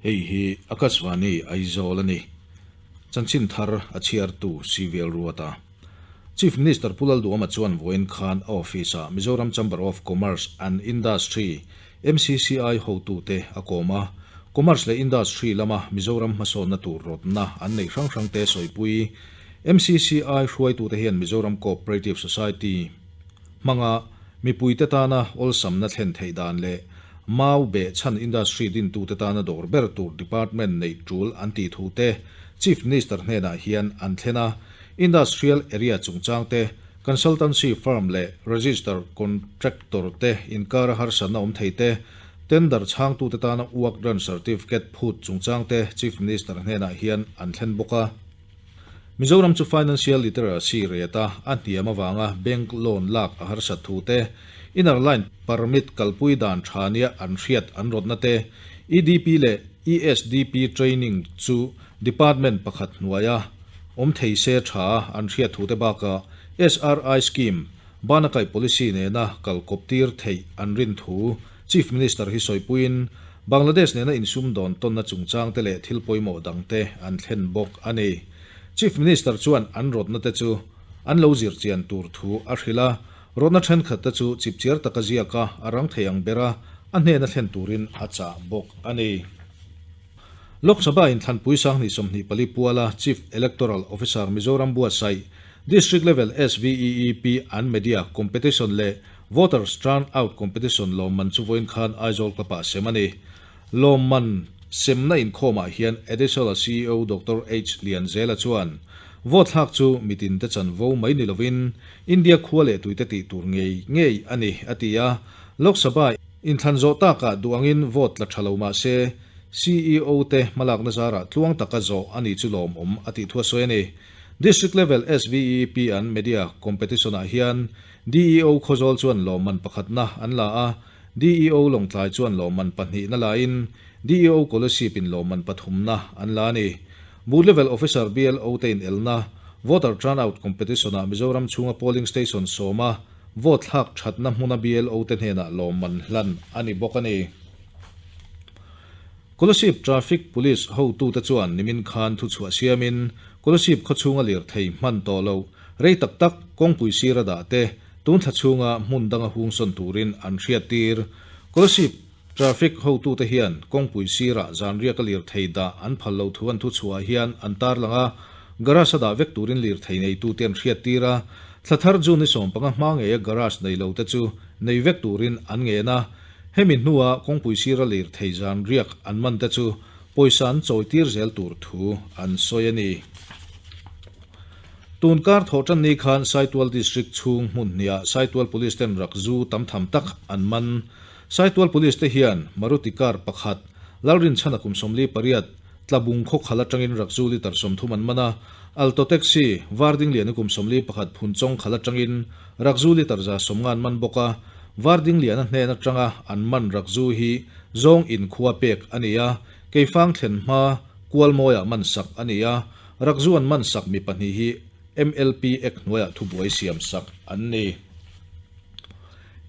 Hei hi Akashvani Aizawl a ni. Chanchin thar a chhiartu CVL Ruata. Chief Minister Pu Lalduhoma chuan vawiin khan a office-ah Mizoram Chamber of Commerce and Industry, MCCI, hotute a kawm a. Commerce leh Industry lama Mizoram hmasawnna tur rawtna an neih hrang hrangte sawipui MCCI hruaitute hian Mizoram Cooperative Society hmanga mipuite tana awlsamna thlen theih dan leh mau beh chhan industry dintute tana dawr ber tur department neih tul an tih thu te Chief Minister hnenah hian an thlen a. Industrial area chungchang te, consultancy firm leh register contractor te inkara harsatna awm thei te, tender chhangtute tana work done certificate phut chungchang te Chief Minister hnenah hian an thlen bawk a. Mizoram chu financial literacy rate a a hniam avanga bank loan lak a harsat thu te, inner line permit kalpui dan tha nia an hriat an rawtna te, EDP leh ESDP training chu department pakhat hnuaia awm thei se tha an hriat thu te bakah SRI scheme bana kaih policy nena kalkawp tir theih an rin thu Chief Minister hi sawipuiin Bangladesh nena insumdawn tawnna chungchang te leh thil pawimawh dang te an thlen bawk a ni. Chief Minister chuan an rawtna te chu an lo zir chian tur thu a hrilh a, rawtna thenkhat te chu chipchiar taka ziak a, a rang thei ang bera a hnena thlen turin a chah bawk a ni. Lok Sabha inthlanpui sanghnih 24 puala Chief Electoral Officer Mizoram buatsaih District Level SVEEP and Media Competition leh Voters Turn Out Competition lawmman chu vawiin khan Aizawl Club-ah sem a ni. Lawmman semna inkhawmah hian Additional CEO Doctor H Lianzela chuan, Vote thlak chu mitinte chanvo mai ni lovin India khua leh tuite tih tur ngei ngei a ni, a ti a. Lok Sabha inthlan zawh takah duh angin vote tla tha lo mah se, CEO te hmalakna zarah tluang taka zawh a ni chu lawmawm a tih thu a sawi a ni. District Level SVEEP an Media Competition-ah hian DEO Khawzawl chuan lawmman pakhatna an la a, DEO Lawngtlai chuan lawmman pahnihna lain DEO Kolasib-in lawmman pathumna an la a ni. Booth Level Officer BLO te inelna Voter Turnout Competition-ah Mizoram chhunga Polling Station sawma vote thlak thatna hmuna BLO te hnenah lawmman hlan a ni bawk a ni. Kolasib Traffic Police hotute chuan nimin khan thuchhuah siamin Kolasib khawchhunga lirthei hman tawh loh Rei tak tak kawngpui sira dah te tun thla chhunga hmun danga hung sawn turin an hriattir. Kolasib traffic hotute hian kawngpui sirah zanriaka lirthei dah an phal lo thu an thuchhuah hian an tarlang a, garage a dah vek turin lirthei neitute an hriattir a, thla thar June ni 15 hma ngeia garage nei lo te chu nei vek turin an ngen a, hemi hnua kawngpui sira lirthei zanriak an man te chu pawisa an chawitir zel tur thu an sawi a ni. Tun kar thawh tan ni khan Saitual District chhung hmun hniah Saitual Police ten rak zu tam tham tak an man. Saitual Police te hian Maruti car pakhat, Lalrinchhana kum 48, Tlabung khaw khal atangin rak zu litre 30 an man a, Alto Taxi, Vardingliana kum 41 Phunchawng khal atangin rak zu litre 150 an man bawk a, Vardingliana hnen atanga an man rak zu hi zawng in khua pek a ni a, Keifang thlen hma Kualmawiah man sak a ni a. Rakzuan man sak mi pahnih hi MLP Act hnuaiah thubuai siam sak an ni.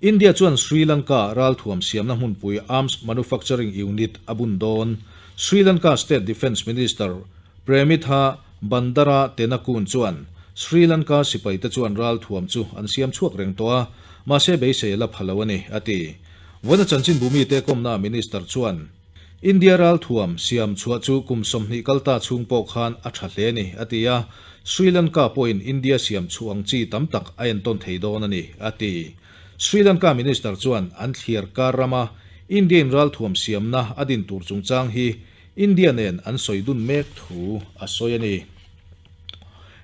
India chuan Sri Lanka ralthuam siamna hmunpui Arms Manufacturing Unit a bun dawn. Sri Lanka State Defence Minister Premitha Bandara Tennakoon chuan Sri Lanka sipaite chuan ralthuam chu an siam chhuak reng tawh a, mahse beisei a la pha lo a ni, a ti. Vawiina chanchinbu mite kawmna Minister chuan, India ralthuam siam chhuah chu kum 20 kal ta chhung pawh khan a tha hle a ni, a ti a. Sri Lanka pawhin India siam chhuah ang chi tam tak a entawn thei dawn a ni, a ti. Sri Lanka Minister chuan an thliar kar rama India-in ralthuam siamna a din tur chungchang hi India nen an sawi dun mek thu a sawi a ni.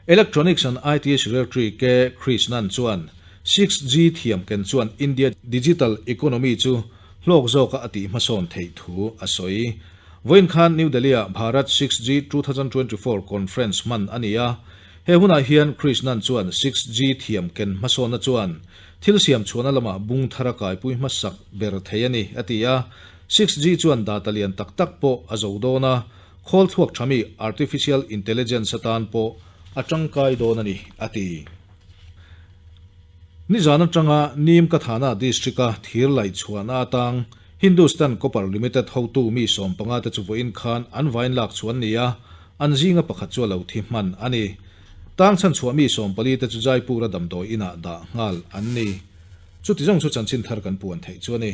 Electronics and IT Secretary K Krishnan chuan 6G thiam ken chuan India digital economy chu hlawk zawka a tih hmasawn theih thu a sawi. Vawiin khan New Delhi-ah Bharat 6G 2024 Conference hman a ni a, he hunah hian Krishnan chuan 6G thiam ken hmasawnna chuan thil siam chhuahna lamah bung thar a kaipui hmasak ber thei a ni, a ti a. 6G chuan data lian tak tak pawh a zo dawn a, khawl thluak thami artificial intelligence atan pawh a tangkai dawn a ni, a ti. Nizan atanga Nim Kathana District-a thir laih chhuahna atang Hindustan Copper Limited hotu mi 15 te chu vawiin khan an vain lak chhuah an ni a, an zinga pakhat chu a lo thi hman a ni. Tang chhan chhuah mi 14 te chu Jaipur-a damdawi inah dah nghal an ni. Chuti zawng chu chanchin thar kan puan theih chu a ni.